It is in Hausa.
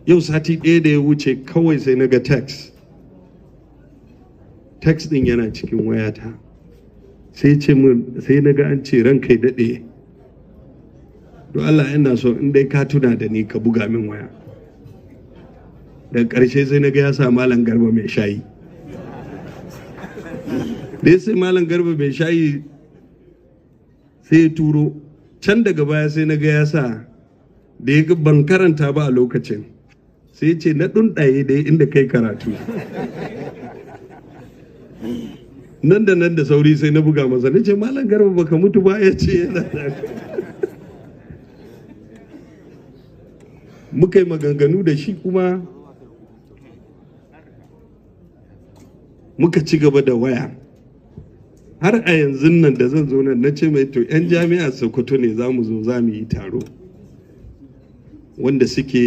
Yau sati ɗaya da ya wuce kawai sai na ga text. Text ɗin yana cikin wayata. Sai ce mun, sai na ga an ce, "Ranka ya daɗe, don Allah ina so in dai ka tuna da ni ka buga min waya." Daga ƙarshe sai na ga ya sa Malam Garba Mai Shayi. Da ya sai Malam Garba Mai Shayi, sai ya turo. Can daga baya sai na ga ya sa, da ya ban karanta ba a lokacin, sai ce na ɗunɗaye dai inda kai karatu. Nan da nan da sauri sai na buga masa, na ce, "Malam Garba, baka mutu ba?" Ya ce yana. Muka yi maganganu da shi kuma muka ci gaba da waya har a yanzu nan da zan zo nan. Na ce mai, to, 'yan jami'a Sokoto ne za mu zo za mu yi taro wanda suke